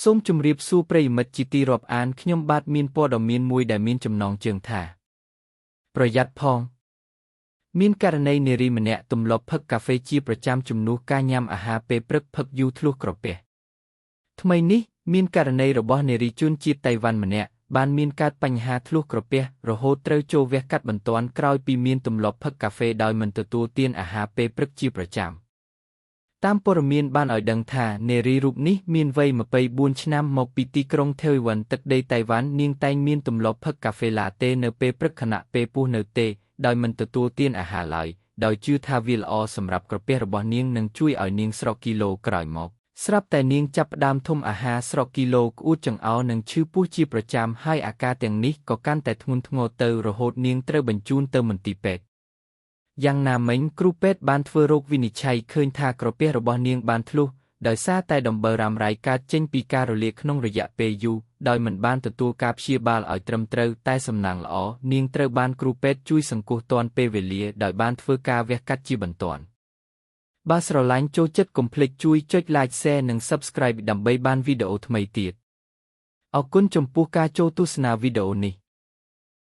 សូមជម្រាបសួរប្រិយមិត្តជាទីរាប់អានខ្ញុំបាទមានព័ត៌មានមួយដែលមានចំណងជើងថា ប្រយ័ត្នផង មានករណីនារីម្នាក់ទម្លាប់ផឹកកាហ្វេជាប្រចាំជំនួសការញ៉ាំអាហារពេលព្រឹកផឹកយូរធ្លុះក្រពះថ្មីនេះមានករណីរបស់នារីជនជាតិតៃវ៉ាន់ម្នាក់បានមានកើតបញ្ហាធ្លុះក្រពះរហូតត្រូវចូលវះកាត់បន្ទាន់ក្រោយពីមានទម្លាប់ផឹកកាហ្វេដោយមិនទទួលទានអាហារពេលព្រឹកជាប្រចាំ។ តាមព័ត៌មានបានឲ្យដឹងថានារីរូបនេះមានវ័យ24ឆ្នាំមកពីទីក្រុងថេវ៉ាន់ទឹកដីតៃវ៉ាន់នាងតែងមានទម្លាប់ផឹកកាហ្វេឡាតេនៅពេលព្រឹកខណៈពេលពោះនៅទេដោយមិនទទួលទានអាហារឡើយដោយជឿថាវាល្អសម្រាប់ក្រពះរបស់នាងនិងជួយឲ្យនាងស្រកគីឡូក្រោយមកស្រាប់តែនាងចាប់ផ្ដើមធំអាហារស្រកគីឡូក្អួតចង្អោរនិងឈឺពោះជាប្រចាំហើយអាការទាំងនេះក៏កាន់តែធ្ងន់ធ្ងរទៅរហូតនាងត្រូវបញ្ជូនទៅមន្ទីរពេទ្យយ៉ាងណាមិញគ្រូពេទ្យបានធ្វើរោគវិនិច្ឆ័យឃើញថាក្រពះរបស់នាងបានធ្លុះដោយសារតែដំបូលរ៉ាំរ៉ៃកើតចេញពីការរលាកក្នុងរយៈពេលយូរដោយមិនបានទទួលការព្យាបាលឲ្យត្រឹមត្រូវតែសំណាងល្អនាងត្រូវបានគ្រូពេទ្យជួយសង្គ្រោះទាន់ពេលវេលាដោយបានធ្វើការវះកាត់ជាបន្ទាន់បើស្រឡាញ់ចូលចិត្តកុំភ្លេចជួយចុច Like Share និង Subscribe ដើម្បីបានវីដេអូថ្មីទៀតអរគុណចំពោះការចូលទស្សនាវីដេអូនេះ។